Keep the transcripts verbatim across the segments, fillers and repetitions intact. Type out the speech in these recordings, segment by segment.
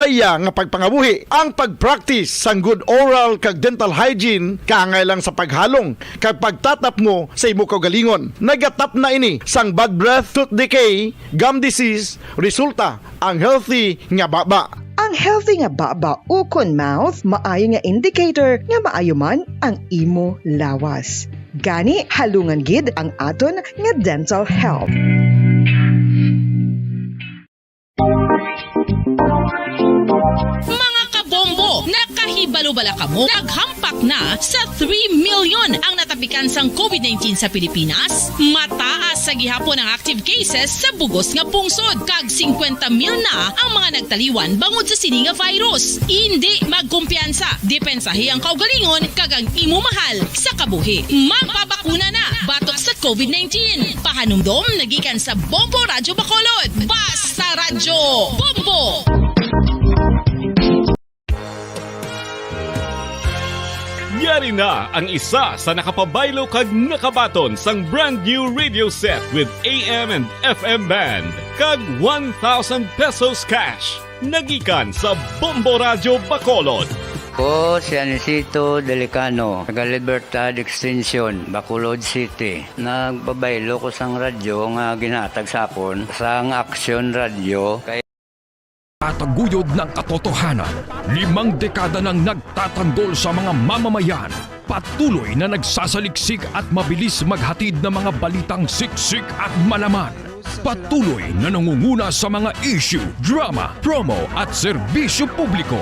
iya nga pagpangabuhi. Ang pag-practice sang good oral kag dental hygiene kaangay lang sa paghalong kag pagtatapngo sa imo kaugalingon. Nagatapna ini sang bad breath, tooth decay, gum disease, resulta ang healthy nga baba. Ang healthy nga baba ukon mouth maayo nga indicator nga maayo man ang imo lawas. Gani, halungan gid ang aton nga dental health. Mga kabombo, nakahibalo bala kamo? Naghampak na sa three million ang natapikan sang COVID nineteen sa Pilipinas. Mataas sa gihapon ang active cases sa bug-os nga pungsod, kag singkwenta mil na ang mga nagtaliwan bangod sa sini nga virus. Indi magkumpiyansa, depensahi ang kaugalingon kag ang imo mahal sa kabuhi. Magpabakuna na batok sa COVID nineteen. Pahanumdom nagikan sa Bombo Radyo Bacolod. Basta Radyo Bombo! Yari na ang isa sa nakapabaylo kag nakabaton sang brand new radio set with A M and F M band kag one thousand pesos cash. Nagikan sa Bombo Radyo Bacolod. Ko si Anisito Delicano, taga Libertad Extension, Bacolod City. Nagpabaylo ko sang radyo nga ginhatag sa akon sang Aksyon Radyo. Kay Tataguyod ng katotohanan, limang dekada nang nagtatanggol sa mga mamamayan. Patuloy na nagsasaliksik at mabilis maghatid ng mga balitang siksik at malaman. Patuloy na nangunguna sa mga issue, drama, promo at serbisyo publiko.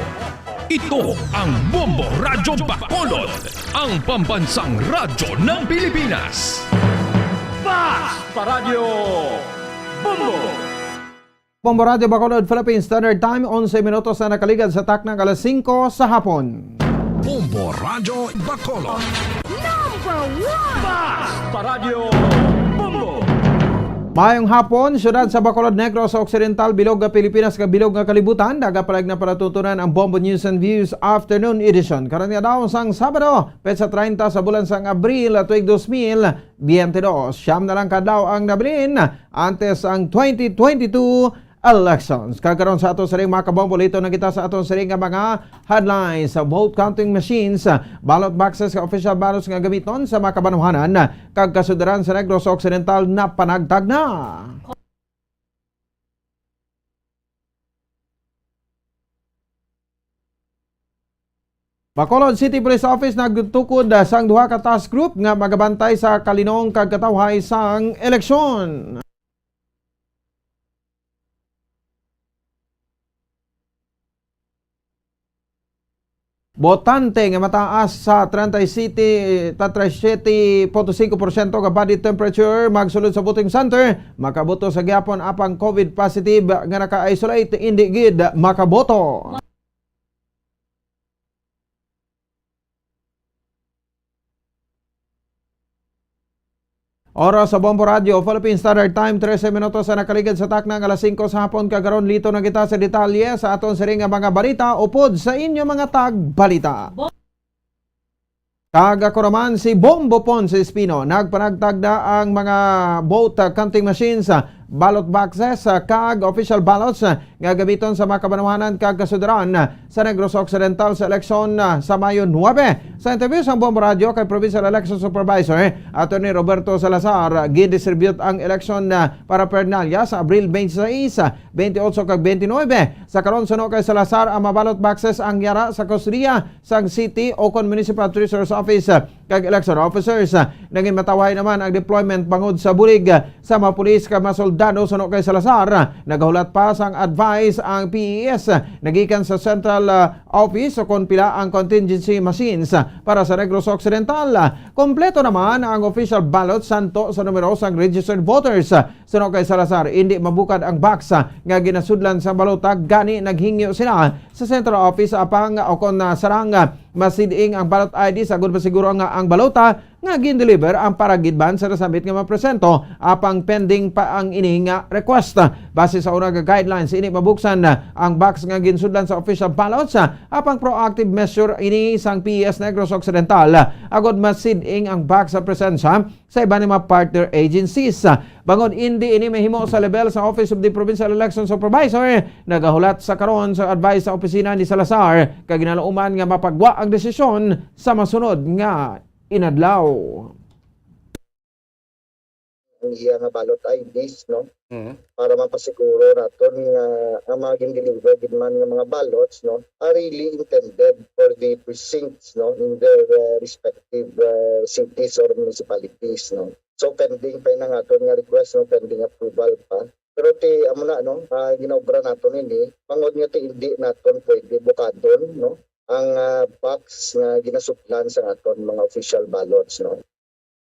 Ito ang Bombo Radyo Bacolod, ang pambansang radyo ng Pilipinas. Basta Radyo Bombo! Bombo Radyo Bacolod, Philippine Standard Time, onse minutos na nakaligad sa takna nga alas singko sa hapon. Bombo Radyo Bacolod. Number one! Basta Radyo Bombo! Mayong hapon, siyudad sa Bacolod, Negros Occidental, bilog nga Pilipinas, kag bilog nga kalibutan. Daga palag na palatutunan ang Bombo News and Views Afternoon Edition. Karon nga daw sang Sabado, petsa treinta sa bulan sang Abril, tuig dos mil biyente dos. Siyam na lang ka adlaw ang nabilin antes ang twenty twenty-two elections. Kag karon sa ato siring, mga kabombo, lito na kita sa aton siring nga mga headlines. Sa vote counting machines, ballot boxes, nga official ballots nga gamiton sa mga kabanwahanan kag kasudaran sa Negros Occidental napanagtag na. Bacolod City Police Office nagtukod, ah, sang duha ka task group nga magabantay sa kalinong kag katawhay sang eleksyon. Botante nga mataas sa treinta y siete, treinta y siete punto cinco porsyento nga body temperature magsulod sa voting center, makaboto sa gihapon, apang COVID positive nga naka-isolate, indi gid makaboto. Oras sa Bombo Radio, Philippine Standard Time, trese minutos ang nakaligad sa takna nga alas singko sa hapon. Kag karon, lito na kita sa detalye sa aton siring nga mga balita upod sa inyo mga tagbalita. Kag ako naman si Bombo Ponce Espino. Nagpanagtag na ang mga vote counting machines, ballot boxes, kag official ballots nga gamiton sa mga kabanwahanan kag kasudaran sa Negros Occidental sa eleksyon, ah, sa Mayo nuebe. Sa interview sang Bombo Radio kay Provincial Election Supervisor, eh, Attorney Roberto Salazar, ah, gidistribute ang election, ah, paraphernalia sa Abril twenty-six, ah, twenty-eight kag twenty-nine. Sa karon, suno kay Salazar, ang mga ballot boxes ang yara sa kustodiya sang City o kon Municipal Treasurer's Office, ah, kag election officers. Ah, nangin matawhay naman ang deployment bangod sa bulig, ah, sa mga pulis kag mga soldado. Suno kay Salazar, ah, nagahulat pa sang advice ang P E S, ah, nagikan sa Central, ah, Office o kon pila ang contingency machines, ah, para sa Negros Occidental. Ah, kompleto naman ang official ballot santo sa numero sang registered voters. Ah, suno kay Salazar, indi mabukad ang box, ah, nga ginasudlan sa balota, gani naghingyo sila sa Central Office apang o kon, ah, sarang, ah, masid-ing ang ballot I Ds agod masiguro nga ang balota nga gin-deliver ang para gid man sa nasambit nga mga presento, apang pending pa ang ini nga request. Base sa una nga guidelines, ini mabuksan ang box nga ginsudlan sa official ballots, apang proactive measure ini sang P E S Negros Occidental agod masid-ing ang box sa presensya sa iban nga mga partner agencies. Bangod indi ini mahimo sa level sa Office of the Provincial Election Supervisor, nagahulat sa karon sa advice sa opisina ni Salazar kag ginalauman nga mapagwa ang desisyon sa masunod nga inadlaw. Ang iya nga ballot I Ds, no? Mhm. Para mapasiguro naton nga ang mga gin-deliver gid man nga mga ballots, no, are really intended for the precincts, no, in their, uh, respective, uh, cities or municipalities, no. So, pending pa ina nga aton nga request, no, pending approval pa. Pero ti amo na, no, ah, ginaobra naton ini, bangod nga ti hindi naton pwede bukadon, no, ang, ah, box nga ginasudlan sa aton mga official ballots, no.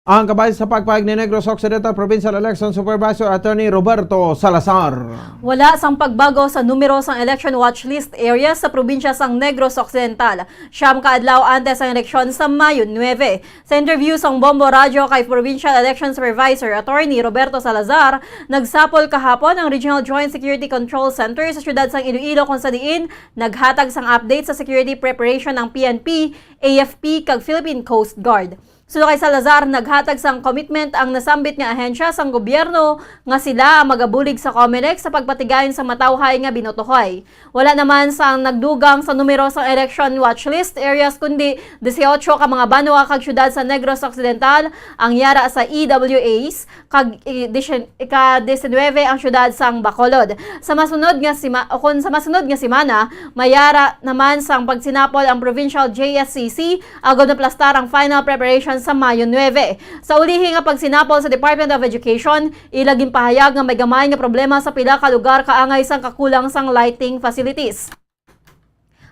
Ang kabahin sa pagpahayag ni Negros Occidental Provincial Election Supervisor Attorney Roberto Salazar. Wala sang pagbago sa numero sang election watch list areas sa probinsya sang Negros Occidental, siyam ka adlaw antes sang eleksyon sa Mayo nuebe. Sa interview sang Bombo Radyo kay Provincial Election Supervisor Attorney Roberto Salazar, nagsapol kahapon ang Regional Joint Security Control Center sa siyudad sang Iloilo, kung sa diin naghatag sang update sa security preparation ang P N P, A F P, kag Philippine Coast Guard. Suno kay Salazar, naghatag sang commitment ang nasambit nga ahensya sang gobyerno nga sila ang magabulig sa Comelec sa pagpatigayon sa matawhay nga binotohay. Wala naman sang nagdugang sa numero sang election watch list areas, kundi dieciocho ka mga banwa kag syudad sa Negros Occidental ang yara sa E W As, kag i-, disyen-, ika-diecinuebe ang syudad sang Bacolod. Sa masunod nga sima-, o kon sa masunod nga semana, mayara naman sang pagsinapol ang Provincial J S C C agod maplastar ang final preparation sa Mayo nuebe. Sa ulihi nga pagsinapol sa Department of Education, ila ginpahayag nga may gamay nga problema sa pila ka lugar kaangay sang kakulang sang lighting facilities.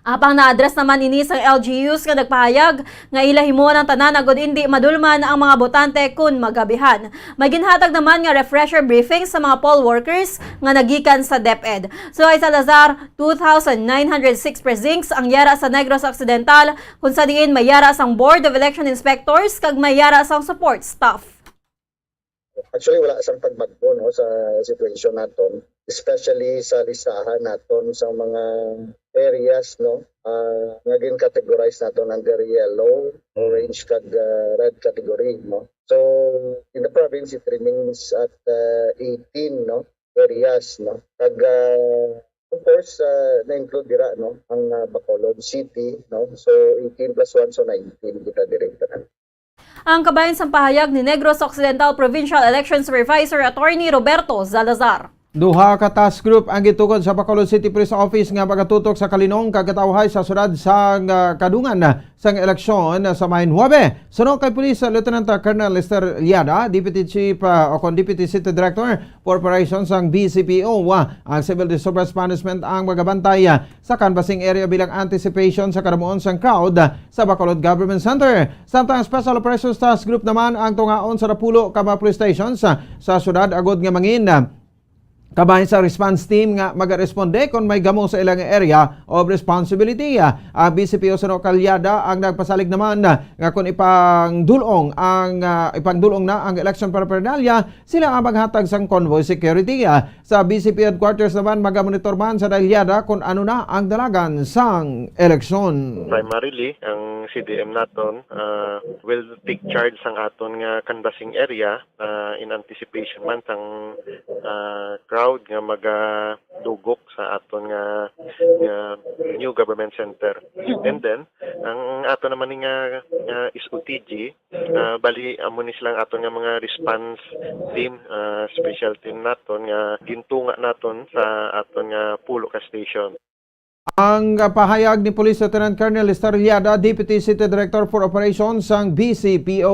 Apang na-address naman ini sang L G Us nga nagpahayag nga ila himuon ang tanan agud indi madulman ang mga botante kun magabihan. May ginhatag naman nga refresher briefing sa mga poll workers nga nagikan sa DepEd. Suno kay Salazar, two thousand nine hundred six precincts ang yara sa Negros Occidental, kung sa diin may yara sang Board of Election Inspectors kag may yara sang support staff. Actually, wala sang pagbag-o, no, sa situation naton, especially sa listahan naton sa mga areas, no, ah, nga gin-categorize naton under yellow, Mm. orange, kag, ah, red category, no. So, in the province, it remains at, ah, eighteen, no, areas, no. Kag, ah, of course, ah, na-include dira, no, ang, ah, Bacolod City, no. So, eighteen plus one, so nineteen kita diri tanan. Ang kabahin sang pahayag ni Negros Occidental Provincial Election Supervisor Attorney Roberto Salazar. Duha ka task group ang gitukod sa Bacolod City Police Office nga magatutok sa kalinong kag katawhay sa siyudad sang, ah, kadungan sang eleksyon sa May nuebe. Suno kay Police Lieutenant Colonel Lester Liada, Deputy Chief, ah, o kon Deputy City Director for Operations sang B C P O, ah, ang Civil Disturbance Management ang magabantay, ah, sa canvassing area bilang anticipation sa kadamuon sang crowd, ah, sa Bacolod Government Center. Samtang ang Special Operations Task Group naman ang tungaon sa napulo ka mga police stations, ah, sa siyudad agud nga mangin, ah, kabahin sa response team nga magaresponde kon may gamo sa ilang area of responsibility. Ah, ang B C P O suno kay Liada ang nagpasalig naman, ah, nga kon ipangdul-ong ang, ah, ipangdul-ong na ang election paraphernalia, sila ang maghatag sang convoy security. Ah, sa B C P headquarters naman, magamonitor man sa Liada kung ano na ang dalagan sang eleksyon. Primarily, ang C D M naton, ah, will take charge sang aton nga canvassing area, ah, in anticipation man sang, ah, crowd nga magadugok sa aton nga, nga new government center. And then, ang ato naman ni nga, nga S O T G, ah, bali, amo ni silang aton nga mga response team, ah, special team naton nga gintunga naton sa aton nga pulo ka station. Ang pahayag ni Police Lieutenant Colonel Lester Liada, Deputy City Director for Operations sang B C P O.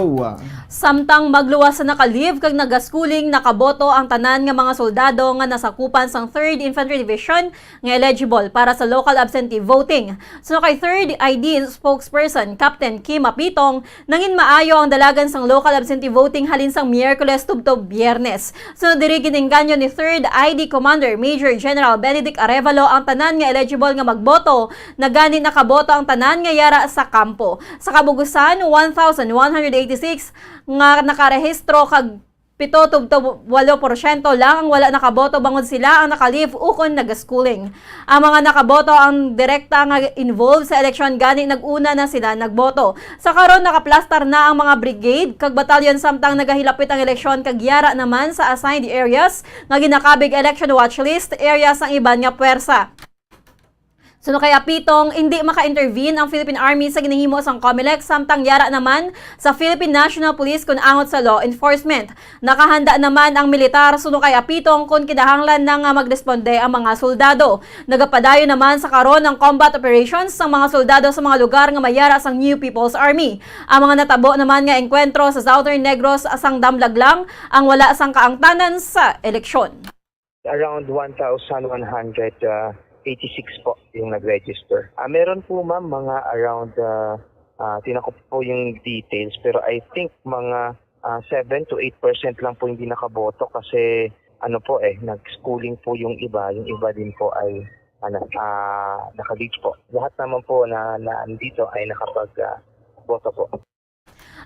Samtang magluwas sa naka-leave kag nagaschooling, nakaboto ang tanan nga mga soldado nga nasakupan sang Third Infantry Division nga eligible para sa local absentee voting. Suno kay Third I D spokesperson Captain Kim Apitong, nangin maayo ang dalagan sang local absentee voting halin sang Miyerkules tubtob Biyernes. Sunod diri, gin-engganyo ni Third I D Commander Major General Benedict Arevalo ang tanan nga eligible nga Boto, nagani nakaboto ang tanan nga yara sa kampo. Sa kabugusan, one thousand one hundred eighty-six nga nakarehistro kag pito tubtob walo porsyento lang ang wala nakaboto bangod sila ang naka-leave ukon nag-schooling. Ang mga nakaboto ang direkta nga involved sa eleksyon gani nag-una na sila nagboto. Sa karon, nakaplastar na ang mga brigade kag batalyon samtang nagahilapit ang eleksyon kag yara naman sa assigned areas nga ginakabig election watch list areas ang iban nga pwersa. Suno kay Apitong, indi maka-intervene ang Philippine Army sa ginahimo sang Comelec, samtang yara naman sa Philippine National Police kun angot sa law enforcement. Nakahanda naman ang militar suno kay Apitong kun kinahanglan na nga magresponde ang mga soldado. Nagapadayon naman sa karon ang combat operations sang mga soldado sa mga lugar nga mayara sang New People's Army. Ang mga natabo naman nga engkwentro sa Southern Negros sang damlag lang ang wala sang kaangtanan sa eleksyon. Around one thousand one hundred eighty-six po yung nag-register. Ah, meron po, ma'am, mga around, ah, ah, tinakop po yung details, pero I think mga ah, seven to eight percent lang po hindi nakaboto kasi ano po eh, nag-schooling po yung iba, yung iba din po ay ano, ah, naka-leave po. Lahat naman po na, na nandito ay nakapag ah, boto po.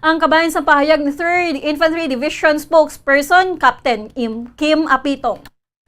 Ang kabahin sa pahayag ni Third Infantry Division Spokesperson Captain Im Kim Apitong.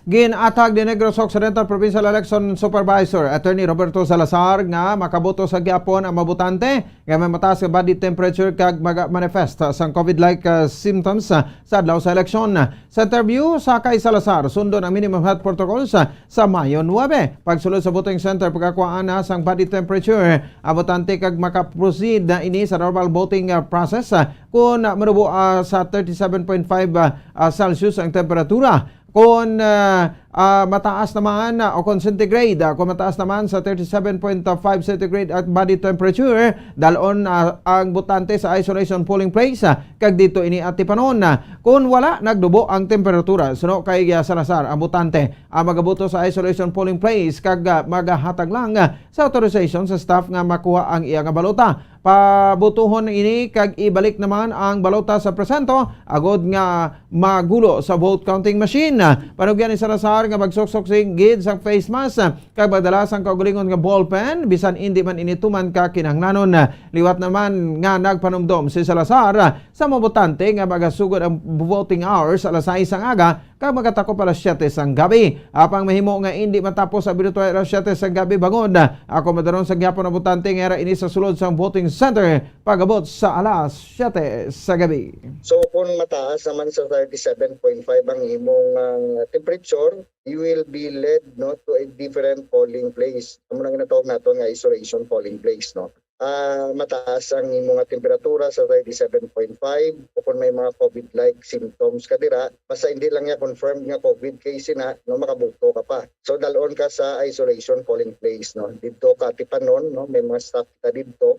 Gin-athag ni Negros Occidental Provincial Election Supervisor Attorney Roberto Salazar nga makaboto sa gihapon ang mga botante nga may mataas nga body temperature kag mag-manifest sang COVID-like ah, symptoms ah, sa adlaw sa eleksyon. Sa interview sa kay Salazar, sundon ang minimum health protocols ah, sa Mayo nuebe. Pagsulod sa voting center, pagkakuhaan na sang body temperature ang botante kag makaproceed na ini sa normal voting ah, process ah, kung ah, manubo ah, sa thirty-seven point five ah, ah, Celsius ang temperatura. Kung ah, ah, mataas naman ah, o kung centigrade, ah, kung mataas naman sa thirty-seven point five centigrade at body temperature, dalon ah, ang botante sa isolation polling place ah, kag dito ini atipanon. Ah, kung wala, nagdubo ang temperatura. Suno kay ah, Salazar, ang botante ang magaboto sa isolation polling place kag ah, magahatag lang ah, sa authorization sa staff nga makuha ang iya nga balota. Pabutuhon ini kag ibalik naman ang balota sa presinto agod nga magulo sa vote counting machine. Panugyan ni Salazar nga magsuksok sing gid sang face mask kag magdala sang kaugalingon nga ballpen bisan indi man ini tuman ka kinahanglanon. Liwat naman nga nagpanumdom si Salazar sa mga botante nga magasugod ang voting hours alas sais sang aga kag magatakop alas siyete sang gabi. Apang mahimo nga indi matapos ang binutuhay alas siyete sang gabi bangod ako madaron sa gihapon ang botante nga yara ini sa sulod sang voting center pag-abot sa alas siyete sa gabi. So kung mataas naman sa thirty-seven point five ang imong ah, temperature, you will be led, no, to a different polling place. Amo na ginatawag nato nga isolation polling place, no. Ah, mataas ang imo nga temperatura sa thirty-seven point five o kung may mga COVID-like symptoms ka dira, basta hindi lang niya confirmed nga COVID case na, no, makabuto ka pa. So dalon ka sa isolation polling place, no. Didto ka tipanon, no, may mga staff kita didto.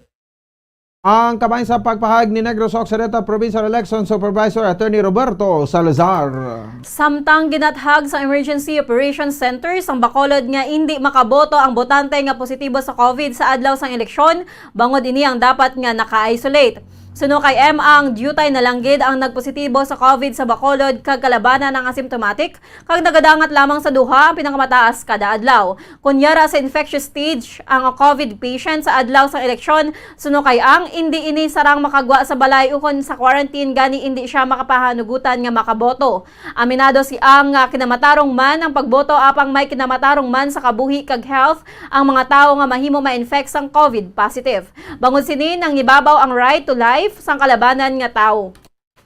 Ang kabahin sa pagpahayag ni Negros Occidental Provincial Election Supervisor Attorney Roberto Salazar. Samtang ginathag sa Emergency Operations Center sang Bacolod nga indi makaboto ang botante nga positibo sa COVID sa adlaw sang eleksyon, bangod ini ang dapat nga naka-isolate. Suno kay M, ang diutay na lang gid ang nagpositibo sa COVID sa Bacolod kag kalabanan ang asymptomatic kag nagadangat lamang sa duha ang pinakamataas kada adlaw. Kon yara sa infectious stage ang COVID patient sa adlaw sang eleksyon, suno kay ang indi ini sarang makagwa sa balay ukon sa quarantine gani indi siya makapahanugutan nga makaboto. Aminado si Ang nga kinamatarong man ang pagboto apang may kinamatarong man sa kabuhi kag health ang mga tawo nga mahimo ma-infect sang COVID positive. Bangod sini, nangibabaw ang right to life sang kalabanan nga tawo.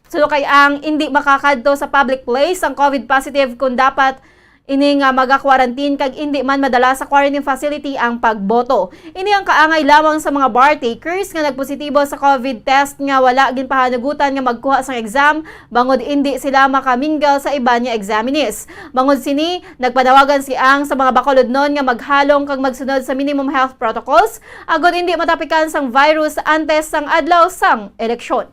Suno kay Ang, indi makakadto sa public place ang COVID positive kung dapat ini nga maga-quarantine kag indi man madala sa quarantine facility ang pagboto. Ini ang kaangay lamang sa mga bar takers nga nagpositibo sa COVID test nga wala ginpahanugutan nga magkuha sang exam bangod indi sila makamingle sa iban nga examinees. Bangod sini, nagpanawagan si Ang sa mga Bacolodnon nga maghalong kag magsunod sa minimum health protocols agod indi matapikan sang virus antes sang adlaw sang eleksyon.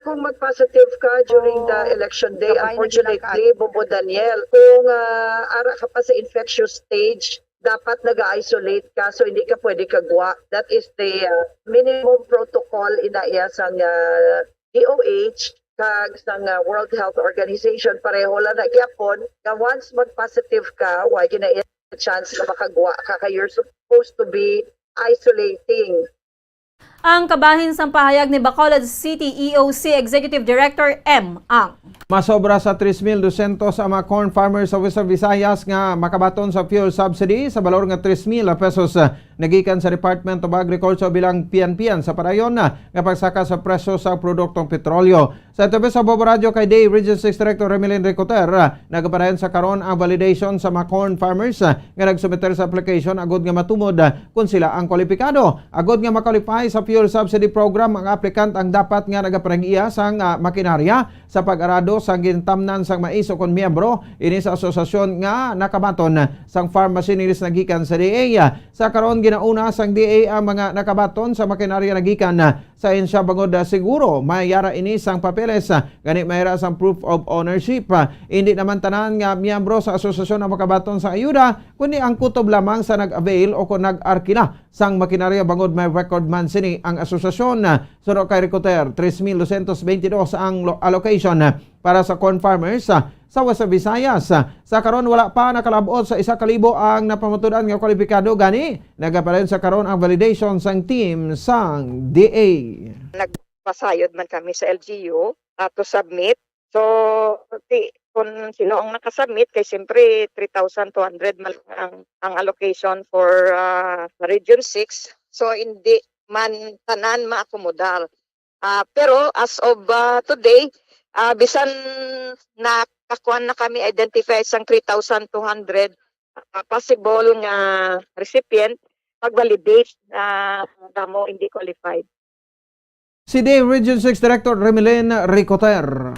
Kung mag-positive ka during the election day, unfortunately, Bobo Daniel, kung ah, ara ka pa sa infectious stage, dapat nag-isolate ka, so hindi ka pwede kagwa. That is the ah, minimum protocol ina iya sang ah, D O H kag sang ah, World Health Organization. Pareho lang na gyapon nga once mag-positive ka, wa gyud na chance na makagwa ka, kay you're supposed to be isolating. Ang kabahin sang pahayag ni Bacolod City E O C Executive Director M. Ang. Masobra sa tres mil dosyentos ang mga corn farmers sa Western Visayas nga makabaton sa fuel subsidy sa balor nga tres mil pesos, ah, nagikan sa Department of Agriculture bilang pian-pian sa padayon, ah, nga pagsaka sa presyo sa produktong petrolyo. Sa interview sa Bombo Radyo kay D A Region six Director Remelin Ricoter, ah, nagapadayon sa karon ang validation sa mga corn farmers, ah, nga nagsumiter sa application agud nga matumod, ah, kon sila ang kwalipikado. Agud nga ma-qualify sa fuel subsidy program, ang applicant ang dapat nga nagapanag-iya sang, ah, makinarya sa pag-arado sang gintamnan sang mais o kon miyembro ini sa asosasyon nga nakabaton sang farm machineries nagikan sa D A. Sa karon, ginauna sang D A ang mga nakabaton sa makinarya nagikan sa ahensya bangod, ah, siguro may ara ini sang papeles, ah, gani may ara sang proof of ownership. Ah, indi naman tanan nga miyembro sa asosasyon ang makabaton sa ayuda, kundi ang kutob lamang sa nag-avail o kon nag-arkila sang makinarya bangod may record man sini ang asosasyon. Ah, suno kay Ricoter, tres mil dosyentos beintidos ang lo-, allocation, ah, para sa corn farmers, ah, sa West Visayas. Sa karon, wala pa nakalab-ot sa isa ka libo ang napamatud-an nga kwalipikado, gani nagapadayon sa karon ang validation sang team sang D A. Nagpasayod man kami sa L G U, ah, to submit. So, ti-, kung sino ang nakasubmit, kay siyempre three thousand two hundred man ang, ang allocation for, ah, Region six. So, hindi man tanan maakomodar. Ah, pero as of, ah, today, ah, bisan nakakuan na kami, identify sang three thousand two hundred, ah, possible nga recipient, mag-validate na damo hindi qualified. Si D A Region six Director Remelin Ricoter.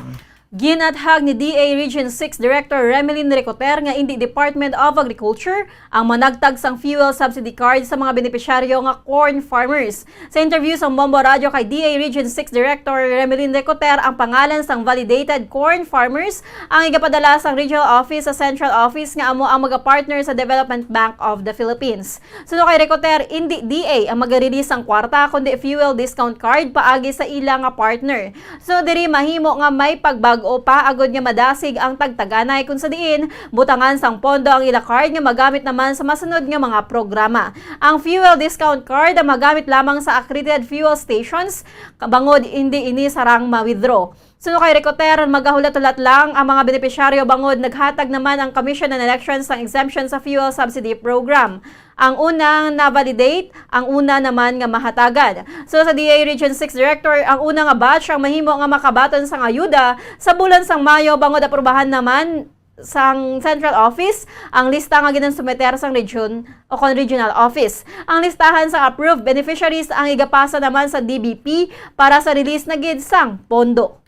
Ginathag ni D A Region six Director Remelin Ricoter nga indi Department of Agriculture ang managtag sang fuel subsidy card sa mga benepisyaryo nga corn farmers. Sa interview sang Bombo Radyo kay D A Region six Director Remelin Ricoter, ang pangalan sang validated corn farmers ang igapadala sang regional office sa central office nga amo ang magapartner sa Development Bank of the Philippines. Suno kay Ricoter, indi D A ang maga-release sang kwarta, kundi fuel discount card paagi sa ila nga partner. So, diri mahimo nga may pagbag-o pa agod nga madasig ang tagtaganay, kung sa diin butangan sang pondo ang ila card nga magamit naman sa masunod nga mga programa. Ang fuel discount card ang magamit lamang sa accredited fuel stations, bangod indi ini sarang ma-withdraw. Suno kay Ricoter, magahulat-hulat lang ang mga benepisyaryo bangod naghatag naman ang Commission on Elections sang exemption sa fuel subsidy program. Ang una na-validate, ang una naman nga mahatagan. So, sa D A Region six Director, ang una nga batch ang mahimo nga makabaton sang ayuda sa bulan sang Mayo, bangod aprubahan naman sang Central Office ang lista nga ginansumiter sang region o kon regional office. Ang listahan sang approved beneficiaries ang igapasa naman sa D B P para sa release na gid sang pondo.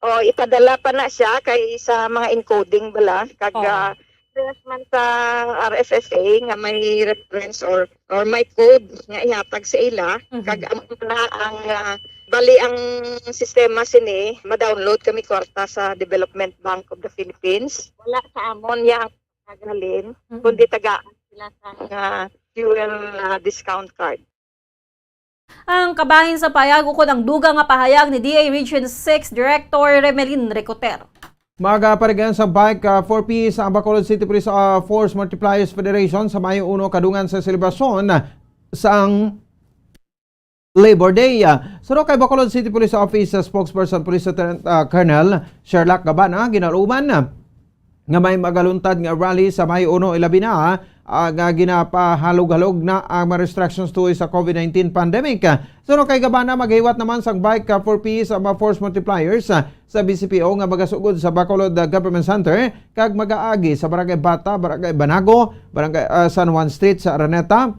O, ipadala pa na siya kay sa mga encoding bala, kag, Oo. ah, parehas man sa R F S A nga may reference or, or may code nga ihatag sa ila, Mhm. kag amo na ang, ah, bali ang sistema sini, ma-download kami kwarta sa Development Bank of the Philippines. Wala sa amon ya ang naghalin, Mhm. kundi tagaan sila sang, ah, fuel, ah, discount card. Ang kabahin sa pahayag ukon ang dugang nga pahayag ni D A Region six Director Remelin Ricoter. Magapaligyan sa bike, ah, for peace ang Bacolod City Police, ah, Force Multipliers Federation sa Mayo uno kadungan sa selebrasyon sang Labor Day. Ah, suno kay Bacolod City Police Office, ah, Spokesperson Police Lieutenant, ah, Colonel Sherlock Gabana, ginaluman, ah, nga may magaluntad nga rally sa Mayo uno, ilabi na, ah, nga ginapahalog-halog na ang mga restrictions tungod sa COVID nineteen pandemic. Suno kay Gabana, maghiwat naman sang bike, ah, for peace ang mga force multipliers, ah, sa B C P O nga magasugod sa Bacolod, ah, Government Center kag magaagi sa Barangay Bata, Barangay Banago, Barangay, ah, San Juan Street sa Araneta,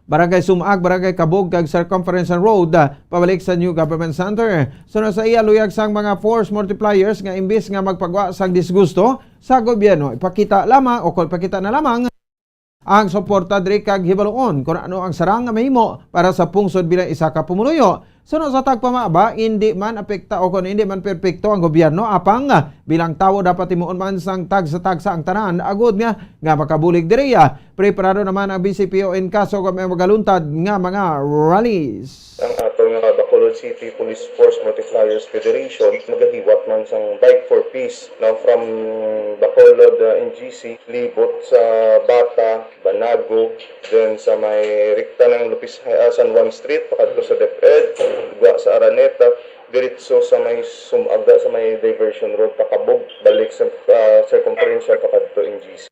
Barangay Sumaag, Barangay Kabog, kag Circumference Road, ah, pabalik sa New Government Center. Suno sa iya, luyag sang mga force multipliers nga imbis nga magpagwa sang disgusto sa gobyerno, ipakita lamang o kon ipakita na lamang ang suporta diri kag hibaluon kon ano ang sarang nga mahimo para sa pungsod bilang isa ka pumuluyo. Suno sa tagpamaba, indi man apekta o kon indi man perpekto ang gobyerno, apang, ah, bilang tawo dapat himuon man sang tagsa-tagsa ang tanan agud nga, nga makabulig diri. Ah, preparado naman ang B C P O in kaso kung may magaluntad nga mga rallies. Ang ato nga Bacolod City Police Force Multipliers Federation, magahiwat man sang Bike for Peace, no, from Bacolod, uh, N G C, libot sa Bata, Banago, then sa may rekta ng Lopez Hi-, ah, San Juan Street, pakadto sa DepEd, gwa sa Araneta, diretso sa may sumaga sa may diversion road, pakabog, balik sa, ah, circumferential, pakadto N G C.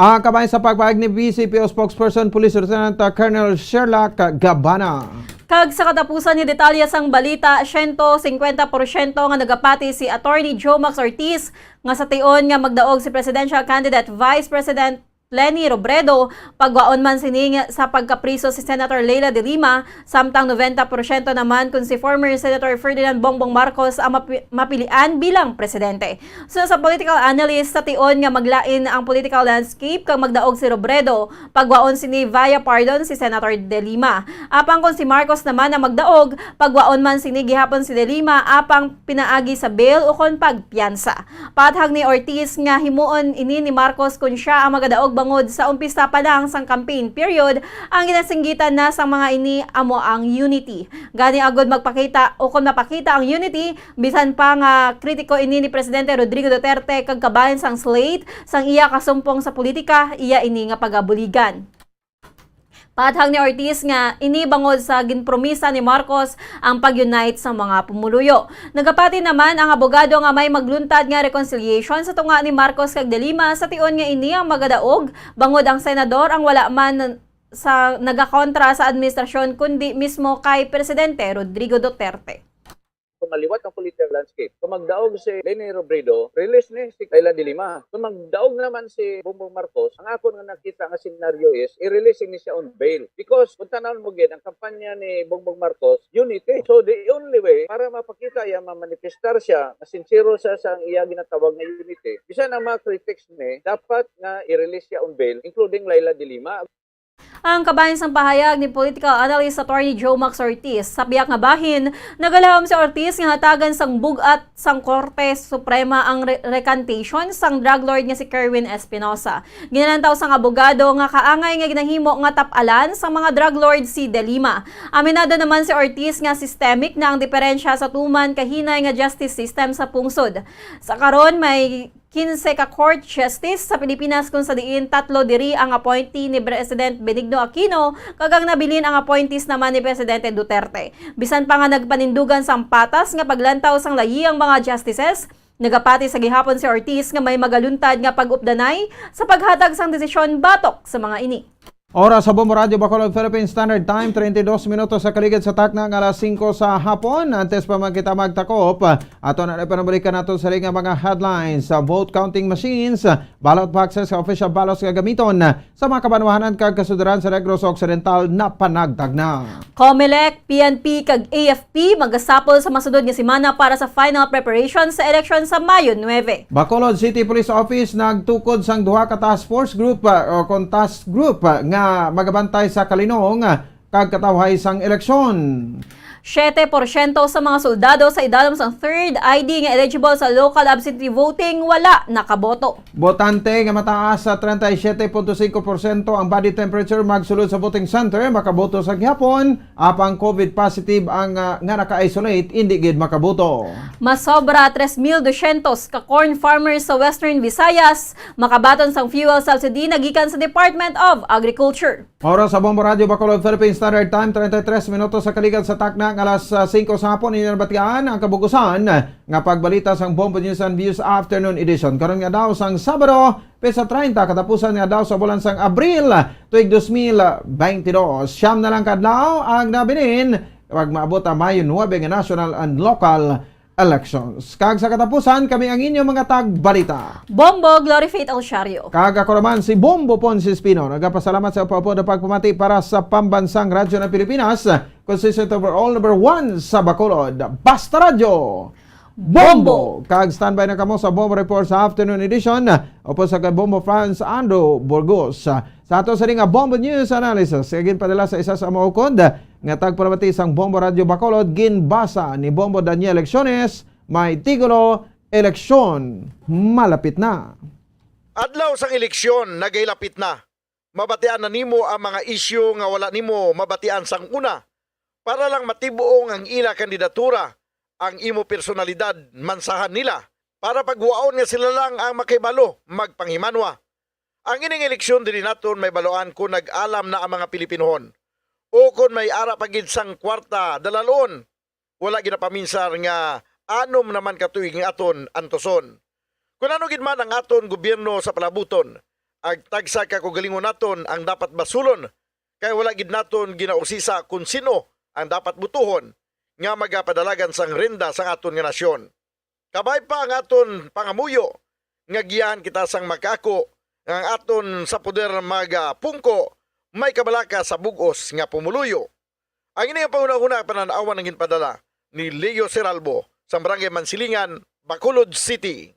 Ang kabahin sa pagpahayag ni V C P O spokesperson Police Lieutenant, uh, Colonel Sherlock Gabana. Kag sa katapusan ni detalye sang balita, siyento singkwenta porsyento nga nagapati si Attorney Joe Max Ortiz nga sa tion nga magdaog si presidential candidate Vice President Leni Robredo, pagwaon man sini nga sa pagkapriso si Senator Leila de Lima, samtang nobenta porsyento naman kung si former Senator Ferdinand Bongbong Marcos ang mapi-, mapilian bilang presidente. So, sa political analyst, sa tion nga maglain ang political landscape kag magdaog si Robredo, pagwaon sini via pardon si Senator De Lima. Apang kon si Marcos naman ang magdaog, pagwaon man sini gihapon si De Lima apang pinaagi sa bail ukon pagpiyansa. Paathag ni Ortiz nga himuon ini ni Marcos kon sia ang magadaog bangod sa umpisa pa lang sang campaign period ang ginasinggitan na sang mga ini amo ang unity. Gani agud magpakita ukon mapakita ang unity, bisan pa nga kritiko ini ni Presidente Rodrigo Duterte kag kabahin sang slate sang iya kasumpong sa politika, iya ini nga pagabuligan. Paathag ni Ortiz nga ini bangod sa ginpromisa ni Marcos ang pag-unite sa mga pumuluyo. Nagapati naman ang abogado nga may magluntad nga reconciliation sa tunga ni Marcos kag De Lima sa tion nga ini ang magadaog bangod ang senador ang wala man sa nagakontra sa administrasyon kundi mismo kay Presidente Rodrigo Duterte. Kung maliwat ang political landscape, kung magdaog si Leni Robredo, release ni si Leila de Lima. Kung magdaog naman si Bongbong Marcos, ang akon nga nakita nga senaryo is i-release ni siya on bail. Because kung tanawon mo gid ang kampanya ni Bongbong Marcos, unity. So the only way para mapakita iya, mamanifestar siya nga sincero siya sa ang iya ginatawag nga unity, bisan ang mga critics ni, dapat nga i-release siya on bail, including Leila de Lima. Ang kabahin sang pahayag ni political analyst Attorney Joe Max Ortiz, sa biyak nga bahin, nagalahom si Ortiz nga hatagan sang bug-at sang Korte Suprema ang re-, recantation sang drug lord nga si Kerwin Espinosa. Ginalantaw sang abogado nga kaangay nga ginahimo nga tap-alan sang mga drug lord si De Lima. Aminado naman si Ortiz nga systemic na ang diferensya sa tuman kahinay nga justice system sa pungsod. Sa karon, may quince ka court justice sa Pilipinas, kung sa diin tatlo diri ang appointee ni President Benigno Aquino, kag ang nabilin ang appointees naman ni Presidente Duterte. Bisan pa nga nagpanindugan sang patas nga paglantaw sang layi ang mga justices, nagapati sa gihapon si Ortiz nga may magaluntad nga pag-updanay sa paghatag sang desisyon batok sa mga ini. Oras sa Bombo Radyo Bacolod, Philippine Standard Time, treinta y dos minutos sa kaligid sa takna nga alas singko sa hapon. Antes pa man kita magtakop, ato na ipanabalikan nato sa nga mga headlines. Sa vote counting machines, ballot boxes, official ballots nga gamiton sa mga kabanwahanan kag kasudaran sa Negros Occidental napanagtag na. Comelec, P N P kag A F P magasapol sa masunod nga semana para sa final preparation sa eleksyon sa Mayo nuebe. Bacolod City Police Office nagtukod sang duha ka task force group, ah, o kon task group, ah, nga magabantay sa kalinong, ah, kag katawhay sang eleksyon. Siyete porsyento sa mga soldado sa idalom sang third I D nga eligible sa local absentee voting wala nakaboto. Botante nga mataas sa treinta y siete punto cinco porsyento ang body temperature magsulod sa voting center makaboto sa gihapon, apang covid positive ang, ah, nga naka-isolate indi gid makaboto. Masobra tres mil dosyentos ka corn farmers sa Western Visayas makabaton sang fuel subsidy na gikan sa Department of Agriculture. Oras sa Bombo Radyo Bacolod, Philippine Standard Time, treinta y tres minutos sa kaligad sa takna nga alas, ah, singko sa hapon. Inyo nabatian ang kabugusan nga pagbalita sang Bombo News and Views Afternoon Edition. Karon nga daw sang Sabado, petsa treinta, katapusan nga daw sa bulan sang Abril, tuig dos mil beintidos. Siyam na lang ka adlaw ang nabilin pag maabot ang Mayo nuebe nga national and local elections. Kag sa katapusan, kami ang inyo mga tagbalita. Bombo Glory Faith Alciario. Kag ako naman si Bombo Ponce Espino. Nagapasalamat sa upo-upo na pagpamati para sa Pambansang Radyo ng Pilipinas, consistent overall number one sa Bacolod. Basta Radyo! Bombo! Bombo! Kag standby na kamo sa Bombo Report sa afternoon edition. Upod sa kay Bombo Franz Andrew Burgos. Sa ato sa nga Bombo News Analysis, nga ginpadala sa isa sa maukod nga tagpamati sang Bombo Radyo Bacolod, ginbasa ni Bombo Daniel Lecciones, may titulo, Eleksyon, Malapit Na. Adlaw sang eleksyon nagahilapit na. Mabatian na nimo ang mga isyu nga wala nimo mabatian sang una. Para lang matib-ong ang ila kandidatura, ang imo personalidad mansahan nila, para pagwaon nga sila lang ang makahibalo magpanghimanwa. Ang ining eleksyon dili naton may baluan kon nag-alam na ang mga Pilipinohon o kon may ara pa gid sang kwarta dalalon. Wala ginapaminsar nga anom naman ka tuig nga aton antuson. Kon ano gid man ang aton gobyerno sa palabuton, ang tagsa ka kaugalingon naton ang dapat basulon, kay wala gid naton ginausisa kon sin-o ang dapat butuhon nga magapadalagan sang renda sang aton nga nasyon. Kabay pa ang aton pangamuyo nga giyahan kita sang makaako nga ang aton sa poder magapungko may kabalaka sa bug-os nga pumuluyo. Ang ini nga panghunahuna panan-awan ang ginpadala ni Leo Seralbo sa Barangay Mansilingan, Bacolod City.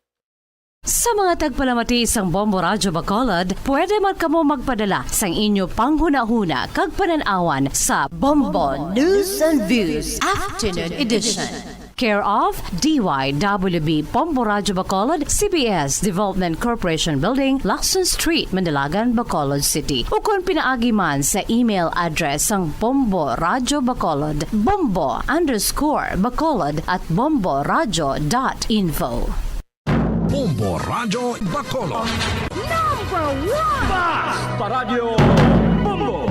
Sa mga tagpalamati sang Bombo Radyo Bacolod, pwede man kamo magpadala sang inyo panghunahuna kag panan-awan sa Bombo News and Views Afternoon Edition. Care of D Y W B Bombo Radyo Bacolod, C B S Development Corporation Building, Lacson Street, Mandalagan, Bacolod City. Ukon pinaagi man sa email address sang Bombo Radyo Bacolod, bombo underscore bacolod at bomboradyo dot info. Bombo Radyo Bacolod. Number one! Basta Radyo Bombo!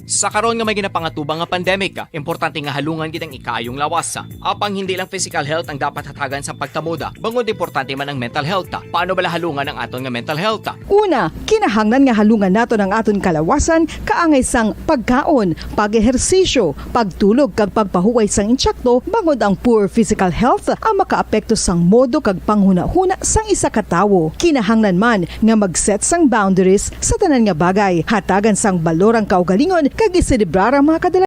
Sa karon nga may ginapangatubang nga pandemic, importante nga halungan gid ang ikaayong lawas. Apang hindi lang physical health ang dapat hatagan sa pagtamuda, bangod importante man ang mental health. Paano bala halungan ang aton nga mental health? Una, kinahanglan nga halungan naton ang aton kalawasan kaangay sang pagkaon, pag-ehersisyo, pagtulog kag pagpahuway sang insakto, bangod ang poor physical health ang makaapekto sang modo kag panghunahuna sang isa ka tawo. Kinahanglan man nga mag-set sang boundaries sa tanan nga bagay, hatagan sang balor ang kaugalingon kag iselebrar ang mga kadala